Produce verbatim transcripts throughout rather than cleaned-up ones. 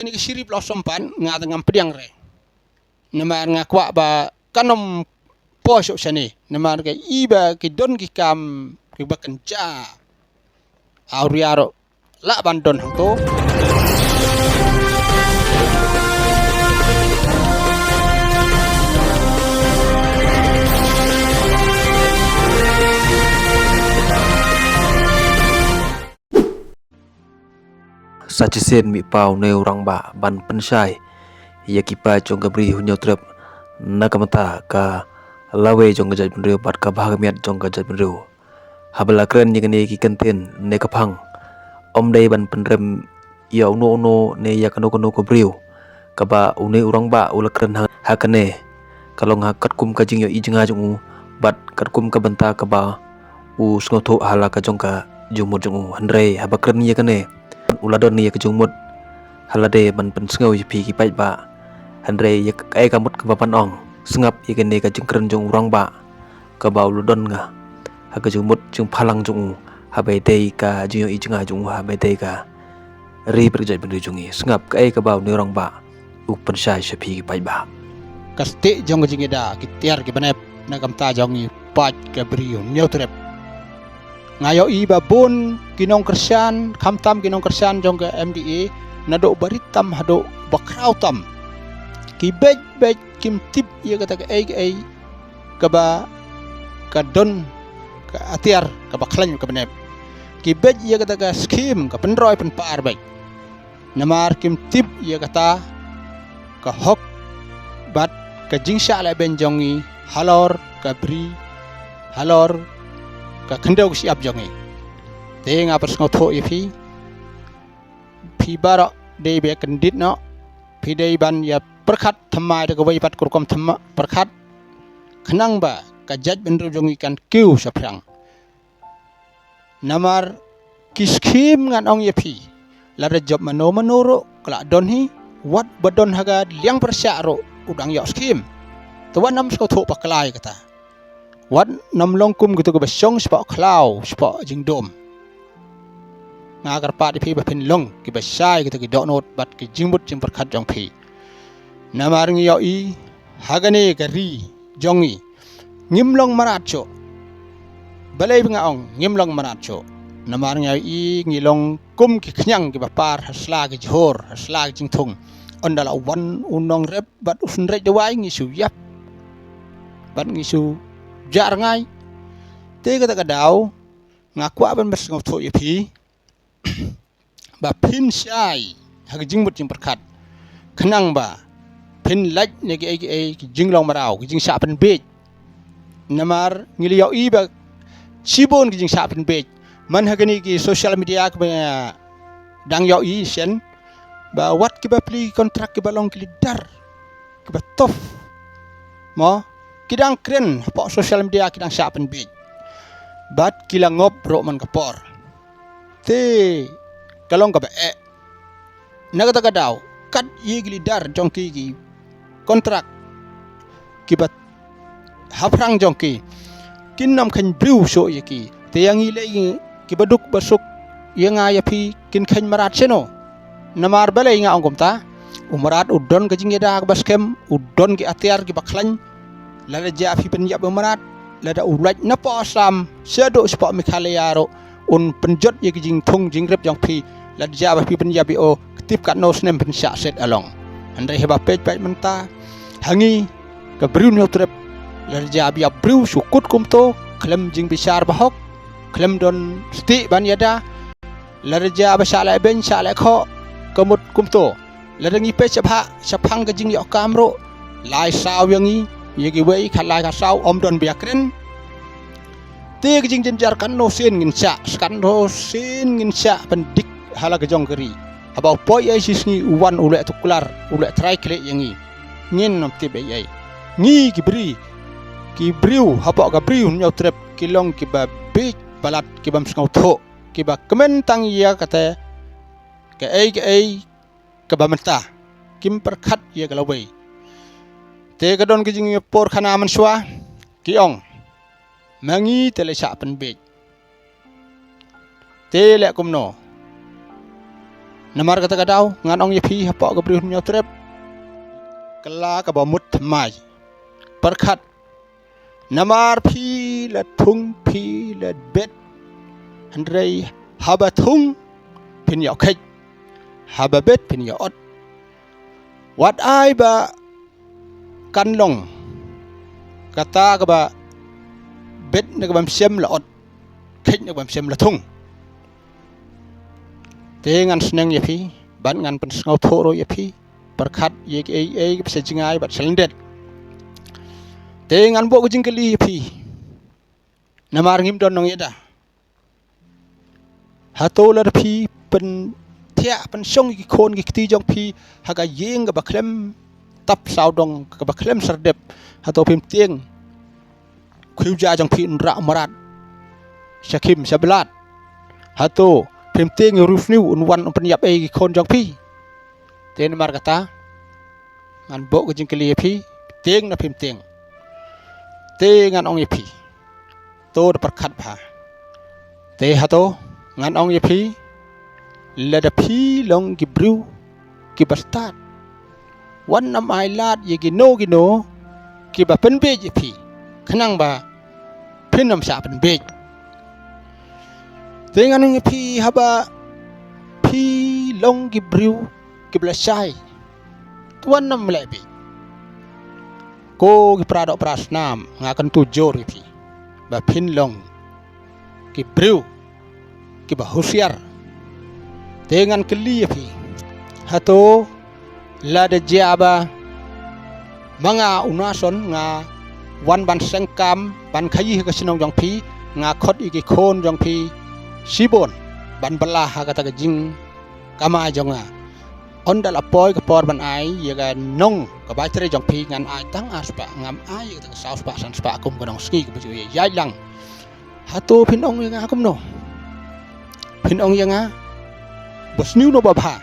Kane ka Shiri Blossom pat nga te ngam pdiang re. Namar nga kwah ba kan ym poi shuh shane. Namar ka i ba ki don ki kam kiba kynja. Awria ruh lah ban don hangto. Sa shisien mih paw ne u rangbah ban pynshai ïa ki paid jong ka Bri Hynñiewtrep na ka bynta ka lawei jong ka jaitbynriew bad ka bha ka miat jong ka jaitbynriew. Haba la kren ïa kane ki kyntien ne ka phang, ym dei ban pynrem ïa uno uno ne ïa kano kano ka briew. Kaba une u rangbah u la kren ha, ha kane ka long ha katkum ka jingïohi jngai jong u bad katkum ka bynta kaba u sngewthuh ha la ka jong ka jingmut jong u. Hynrei haba kren ïa kane u la don ïa ka jingmut ha lade ban pynsngew ïa phi ki paidbah. Hynrei ïa kaei ka mut kaba ban ong, sngap ïa kane ka jingkren jong u rangbah kaba u la don nga ha ka jingmut jingphalang jong u, haba ïadei ka jingïohi jngai jong u, haba ïadei ka ri bad ka jaitbynriew jong ngi. Sngap kaei kaba une u rangbah u pynshai sha phi ki paidbah. Ka stieh jong ka jingïada ki tiar ki bnep na ka bynta jong ngi paid ka Bri Hynñiewtrep. Nga ïohi ba bun ki nongkyrshan, khamtam ki nongkyrshan jong ka M D A, naduh barit tam haduh bakhraw tam, ki beit beit kim tip ïa kata kaei kaei kaba ka don ka atiar kaba khlaiñ kaba nep. Ki beit ïa kata ka skhim ka pynroi pynpar beit. Namar kim tip ïa kata ka hok bad ka jingshah lehbeiñ jong ngi halor ka bri, halor ka khyndew ka shyiap jong ngi. Te nga pynsngewthuh ïa phi, phi baroh dei ba kyndit noh, phi dei ban ïa pyrkhat thymmai da kawei pat ka rukom thymmai pyrkhat, khnang ba ka jaitbynriew jong ngi kan kiew shaphrang. Namar ki skhim ngan ong ïa phi, lada jop mano mano ruh ka la don hi, wat ba don ha ka liang pyrshah ruh u dang ïoh skhim. Te wat nym sngewthuh bakla ïa kata. Wat nym long kum kito kiba shong shapoh khlaw shapoh jingdum. Nga kyrpad ïa phi ba phin long kiba shai kito ki dohnud bad ki jingmut jingpyrkhat jong phi. Namar ngi ïohi ha kane ka ri jong ngi, ngim long mrad shuh. Balei ba nga ong ngim long mrad shuh? Namar ngi ïohi ngi long kum ki khñiang kiba par ha sla ki jhur, ha sla ki jingthung. Ynda la wan u nongrep bad u synreit dawai ngi shu ïap bad ngi shu jah rngai. Te kata ka daw nga kwah ban pynsngewthuh ïa phi ba phin shai ha ka jingmut jingpyrkhat, khnang ba phin lait na kiei kiei ki jinglong mraw, ki jingshah pynbiej. Namar ngi la ïohi ba shibun ki jingshah pynbiej man ha kine ki social media kiba dang ïohi shen, ba wat kiba plie kontrak kiba long ki leader kiba tough, mo, ki dang kren hapoh social media, ki dang shah pynbiej bad ki la ngop ruh man ka por. Te ka long kaba eh. Na kata ka daw kat ïa ki leader jong ki, ki kontrak kiba haphrang jong ki, kin nym kheiñ briew shuh ïa ki. Te ïa ngi lei kiba duk ba suk, ïa nga ïa phi kin kheiñ mrad shano? Namar balei nga ong kumta? U mrad u don ka jingïada kaba skhem, u don ki atiar kiba khlaiñ. Lada jia phi pynïap ïa u mrad, lada u lait napoh Assam shaduh shapoh Meghalaya ruh, un pynjot ïa ki jingthung jingrep jong phi. Lada jia ba phi pynïap ïa u, ka tip katno snem phin shah set along. Hynrei haba peit peit mynta ha ngi ka Bri Hynñiewtrep, lada jia ba ïap briew shu kut kumto, khlem jingbishar ba hok, khlem don stieh ban ïada. Lada jia ba shah lehbeiñ shah lehkhoh, ka mut kumto. Lada ngi peit sha bha shaphang ka jingïoh kam ruh, lai saw ïa ngi, ïa kiwei khatlai khatsaw, ym don ba ïakren. Te ka jingjynjar katno sien ngin shah, katno sien ngin shah pyndik ha la ka jong ka ri. Haba u poi ei shi sngi u wan u leh tuklar, u leh trai khlieh ïa ngi, ngin nym tip ei ei. Ngi ki bri, ki briew hapoh ka Bri Hynñiewtrep ki long kiba bieit palat, kibym sngewthuh, kiba kmen tang ïa kata kaei kaei kaba mynta, kim pyrkhat ïa ka lawei. Te ka don ka jingïapor khana mynshuwa, ki ong, ma ngi te la shah pynbiej. Te leh kumno? Namar kata ka daw ngan ong ïa phi hapoh ka Bri Hynñiewtrep, kylla kaba mut thymmai. Pyrkhat, namar phi la thung phi la bet, hynrei haba thung phin ïoh kheit, haba bet phin ïoh ot. Wat ai ba kan long kata kaba bet na kaba ym shym la ot, kheit na kaba ym shym la thung. Te ngan sneng ïa phi, bad ngan pynsngewthuh ruh ïa phi, pyrkhat ïa kiei kiei kiba sha jngai bad sha lyndet. Te ngan buh ka jingkylli ïa phi, namar ngim don nongïada. Hato lada phi pynthiah pynshong ïa ki khun ki kti jong phi ha ka ïing kaba khlem tap sawdong, kaba khlem sardep, hato phim tieng khiew ja jong phi un rah mrad sha khim sha blad? Hato phim tieng ïa u riewsniew un wan un pynïap ei ki khun jong phi? Te namar kata ngan buh ka jingkylli ïa phi, tieng ne phim tieng? Te ngan ong ïa phi, to da pyrkhat bha. Te hato ngan ong ïa phi, lada phi long ki briew kiba stad, wat nym ai lad ïa kino kino kiba pynbiej ïa phi, khnang ba phin ym shah pynbiej. Te ngan ong ïa phi, haba phi long ki briew kiba lashai, to wat nym leh biej. Ko ki para doh para snam, nga kyntu jur ïa phi ba phin long ki briew kiba husiar. Te ngan kylli ïa phi, hato lada jia ba ma nga u Nason nga wan ban seng kam ban khaïi ha ka shnong jong phi, nga khot ïa ki khun jong phi shibun ban bylla ha kata ka jingkamai jong nga. Ynda la poi ka por ban ai ïa ka nong ka bai trei jong phi, ngan ai tang ar spah, ngam ai ïa kata ka saw spah san spah kum ka nongsngi kaba ju ïaid lang. Hato phin ong ïa nga kumno? Phin ong ïa nga ba sniew noh ba bha.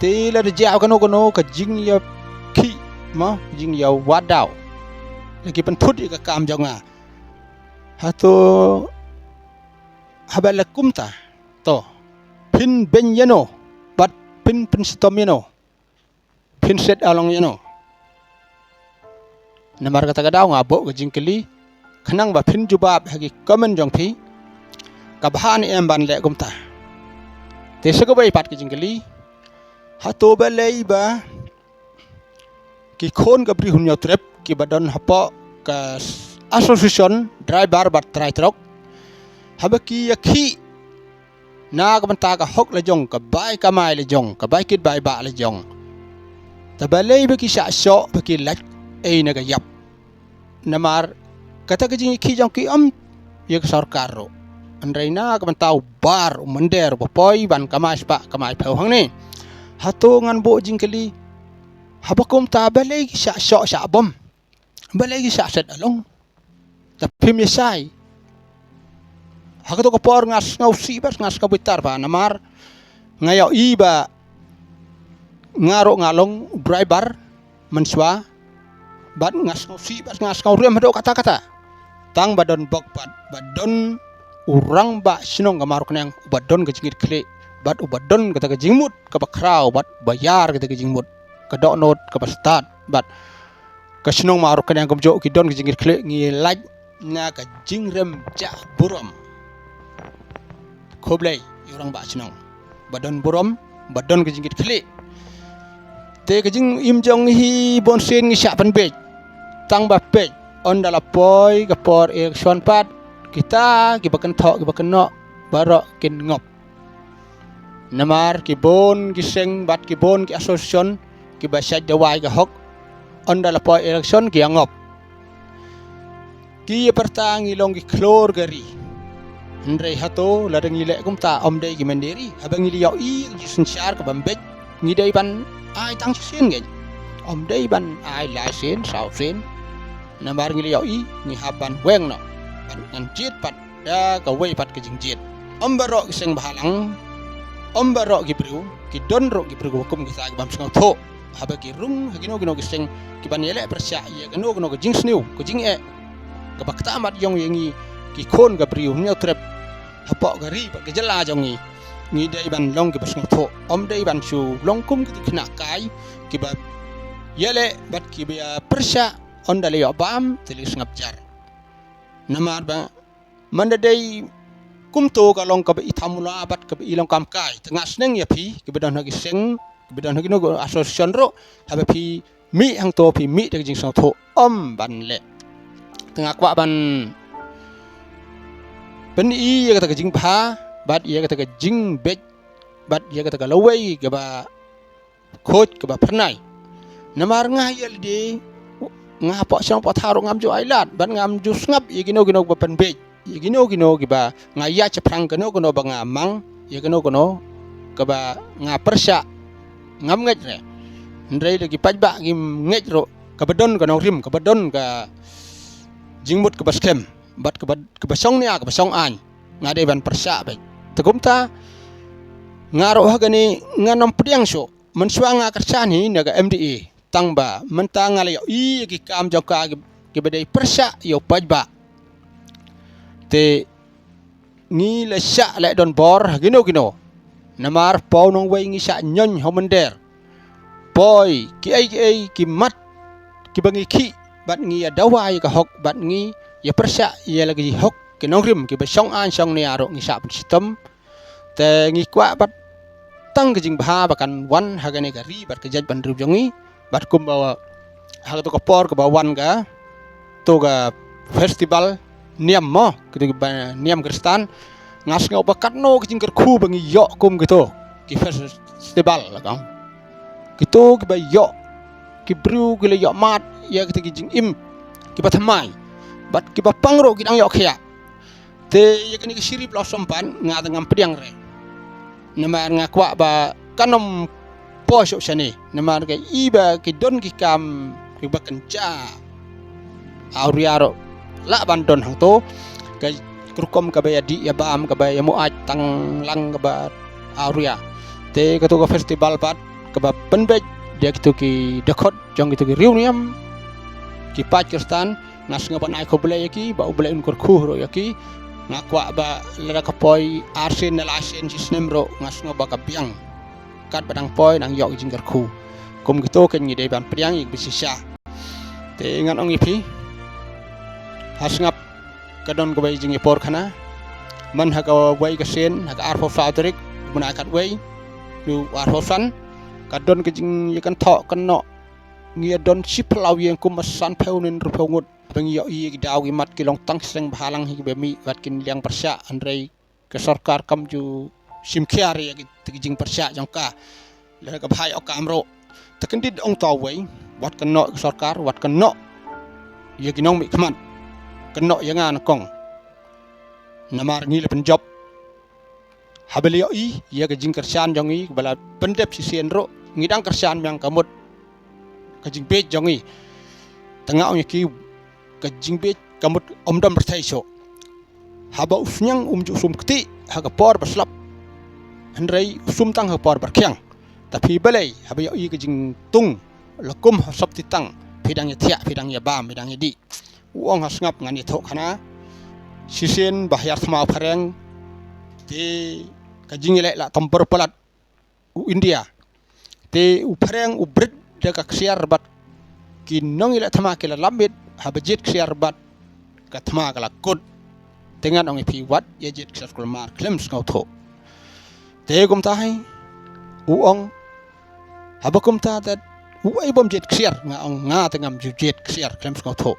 Te lada jia kano kano ka jingïakhih, mo, jingïawad daw, la ki pynthut ïa ka kam jong nga, hato haba la kumta, to phin beiñ ïano bad phin pynshitom ïano, phin set along ïano? Namar kata ka daw nga buh ka jingkylli khnang ba phin jubab ha ki comment jong phi. Ka bha ne em ban leh kumta? Te sa kawei pat ka jingkylli, hato balei ba ki khun ka Bri Hynñiewtrep kiba don hapoh ka s-, association driver bad trai trok, haba ki ïakhih na ka bynta ka hok la jong, ka bai kamai la jong, ka bai kit bai bah la jong, te balei ba ki shah shoh ba ki lait ei na ka ïap? Namar kata ka jingïakhih jong ki ym ïa ka sorkar ruh, hynrei na ka bynta u bar u mynder uba poi ban kamai spah kamai phew hangne. Hato ngan buh jingkylli, haba kumta balei ki shah shoh shah bom? Balei ki shah set along? Te phim ïa shai. Ha kato ka por nga sngewsih bad nga sngewbitar bha, namar nga ïohi ba nga ruh nga long u driver mynshuwa, bad nga sngewsih bad nga sngewrem haduh katta katta. Tang ba don bok pat ba don u rangbah shnong ka Mawryngkneng uba don ka jingkitkhlieh bad uba don kata ka jingmut kaba khraw bad ba ïar kata ka jingmut, ka dohnud kaba stad, bad ka shnong Mawryngkneng kumjuh ki don ka jingkitkhlieh, ngi lait na ka jingrem jah burom. Khublei ïa u rangbah shnong ba don burom, ba don ka jingkitkhlieh. Te ka jingim jong ngi hi bunsien ngi shah pynbiej. Tang ba peit, ynda la poi ka por election pat, kita kiba kynthoh kiba kynnoh baroh kin ngop. Namar ki bun ki seng bad ki bun ki association kiba shait dawai ka hok, ynda la poi election ki ïa ngop. Ki ïa pyrta ngi long ki khlur ka ri. Hynrei hato lada ngi leh kumta, ym dei ki mynder ri? Haba ngi la ïohi ka jingsynshar kaba mbeit, ngi dei ban ai tang shisien kein, ym dei ban ai lai sien saw sien. Namar ngi la ïohi ngi hap ban weng noh, ban ngan jied pat da kawei pat ka jingjied. Ym baroh ki seng bhalang, ym baroh ki briew, ki don ruh ki briew kiba kum kita kibym sngewthuh. Haba ki rung ha kino kino ki seng kiban ïaleh pyrshah ïa kano kano ka jingsniew ka jingeh kaba kata mat ïong ïa ngi ki khun ka Bri Hynñiewtrep hapoh ka ri bad ka jylla jong ngi, ngi dei ban long kiba sngewthuh, ym dei ban shu long kum ki khynnah kai kiba ïaleh bad kiba ïa pyrshah, ynda la ïoh bam te la sngap jar. Namar ba man da dei kumto ka long kaba i thamula bad kaba i long kam kai. Te nga sneng ïa phi kiba don ha ki seng, kiba don ha kino ki association ruh, haba phi mih hangto phi mih da ka jingsngewthuh, ym ban leh. Te nga kwah ban pyni ïa kata ka jingbha bad ïa kata ka jingbeit bad ïa kata ka lawei kaba khuid kaba phyrnai. Namar nga ïa lade, nga hapoh shnong hapoh thaw ruh ngam ju ai lad bad ngam ju sngap ïa kino kino kaba pynbeit, ïa kino kino kiba nga ïa shaphrang, kano kano ba nga mang, ïa kano kano kaba nga pyrshah, ngam ngeit re. Hynrei la ki paidbah kim ngeit ruh, kaba don ka nongrim, kaba don ka jingmut kaba skhem bad kaba, kaba shong nia, kaba shong aiñ, nga dei ban pyrshah beit. Te kumta nga ruh ha kane ngan ym pdiang shuh. Mynshuwa nga kyrshan hi na ka M D A, tang ba mynta nga la ïohi ïa ki kam jong ka ki, kiba dei pyrshah ïa u paidbah. Te ngi la shah leh donbor ha kino kino. Namar poi nongwei ngi shah ñion ha u mynder, poi kiei kiei ki mat kiba ngi khih bad ngi ïa dawa ïa ka hok bad ngi ïa pyrshah ïa la ki hok ki nongrim kiba shong aiñ shong nia ruh ngi shah pynshitom. Te ngi kwah bad tang ka jingbha ba kan wan ha kane ka ri bad ka jaitbynriew jong ngi. Bad kumba ha kato ka por kaba wan kato ka festival niam mo, kito kiba niam Khristan, nga sngew ba katno ka jingkyrkhu ba ngi ïoh kum kito ki festival la ka ong. Kito kiba ïoh, ki briew ki la ïoh mad ïa kito ki jingim kiba thymmai bad kiba pang ruh ki dang ïoh khiah. Te ïa kane ka Cherry Blossom pat nga te ngam pdiang re. Namar nga kwah ba kan ym poi shuh shane. Namar ka i ba ki don ki kam kiba kynja awria ruh lah ban don hangto. Ka rukom kaba ïa dih ïa bam, kaba ïa muaid tang lang kaba awria. Te kato ka festival pat kaba pynbeit da kito ki dkhot jong kito ki riewniam, ki paid Khristan, nga sngew ban ai khublei ïa ki, ba U Blei un kyrkhu ruh ïa ki. Nga kwah ba lada ka poi arsien ne laisien shisnem ruh, nga sngew ba ka biang. Katba dang poi dang ïoh ki jingkyrkhu. Kum kito kein ngi dei ban pdiang ïa kiba shisha. Te ngan ong ïa phi, ha sngap ka don kawei ka jingïapor khana. Man ha kawei ka sien, ha ka arphew saw tarik u bnai khatwei, u arphew san, ka don ka jingïakynthok kynnoh. Ngi ïa don shiphew law ïing, kumba sanphew ne hynriewphew ngut ba ngi ïohi ïa ki daw ki mat ki long tang seng bhalang hi kiba mih bad kin liang pyrshah, hynrei ka sorkar kam ju shim khia ïa ki, ki jingpyrshah jong ka. Lada ka bha ïa ka kam ruh, te kyndit ong tawei, wat kynnoh ïa ka sorkar, wat kynnoh ïa ki nongmihkhmat, kynnoh ïa nga nyngkong. Namar ngi la pynjop. Haba la ïohi ïa ka jingkyrshan jong ngi ba la pyndep shisien ruh, ngi dang kyrshan biang, ka mut ka jingbeit jong ngi. Te nga ong ïa ki, ka jingbeit ka mut ym don pyrthei shuh. Haba u sniang um ju sum kti ha ka por ba slap, hynrei u sum tang ha ka por ba rkhiang. Te phi balei haba ïohi ka jingtung la kum ha sop ti tang, phi dang ïa thiah, phi dang ïa bam, phi dang ïa dih. U ong ha sngap, ngan ïathuh khana. Shisien ba hiar thma u phareng, te ka jingïaleh la tam bor palat u India. Te u phareng u brit da ka ksiar bad ki nongïaleh thma ki la lap miet, haba jied ksiar bad ka thma ka la kut. Te ngan ong ïa phi, wat ïa jied ksiar kulmar khlem sngewthuh. Te kumta hi u ong, haba kumta te uei bym jied ksiar? Nga ong, nga te ngam ju jied ksiar khlem sngewthuh.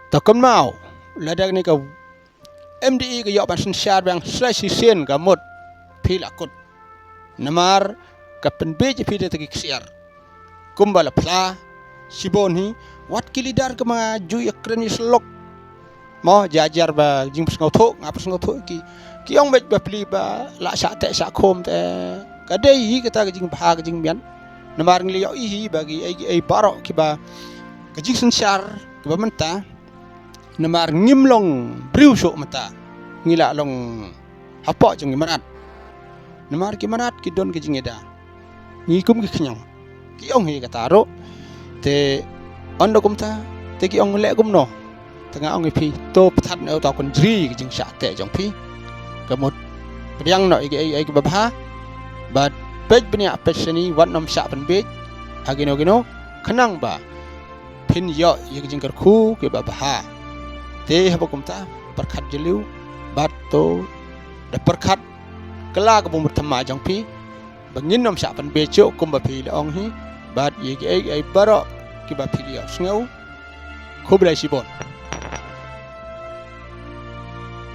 Te kynmaw, lada kane ka M D A ka ïoh ban synshar biang shisien, ka mut phi la kut. Namar ka pynbiej ïa phi da ki ksiar. Kumba la phla shibun hi, wat ki leader kiba ju ïakren ïasyllok. Mo, jar jar ba jingpynsngewthuh, nga pynsngewthuh ki. Ki ong beit ba pli ba la shah teh shah khum, te ka dei hi kata ka jingbha ka jingmiat. Namar ngi la ïohi hi ba kiei kiei baroh kiba ka jingsynshar kiba mynta, namar ngim long briew shuh mynta, ngi la long hapoh jong ki mrad. Namar ki mrad ki don ki jingïada, ngi kum ki khñiang. Ki ong hi kata ruh. Te ynda kumta, te ki ong leh kumno? Te nga ong ïa phi, to pynthat noh ïa uta u kynjri ka jingshah teh jong phi. Ka mut pdiang noh ïa kiei kiei kiba bha, bad peit bniah peit shane, wat nym shah pynbiej ha kino kino, khnang ba phin ïoh ïa ki jingkyrkhu kiba bha. Te haba kumta, pyrkhat jylliew, bad to da pyrkhat kylla ka bun bad thymmai jong phi, ba ngin nym shah pynbiej shuh kumba phi la ong hi, bad ïa kiei kiei baroh kiba phi la ïohsngew. Khublei shibun.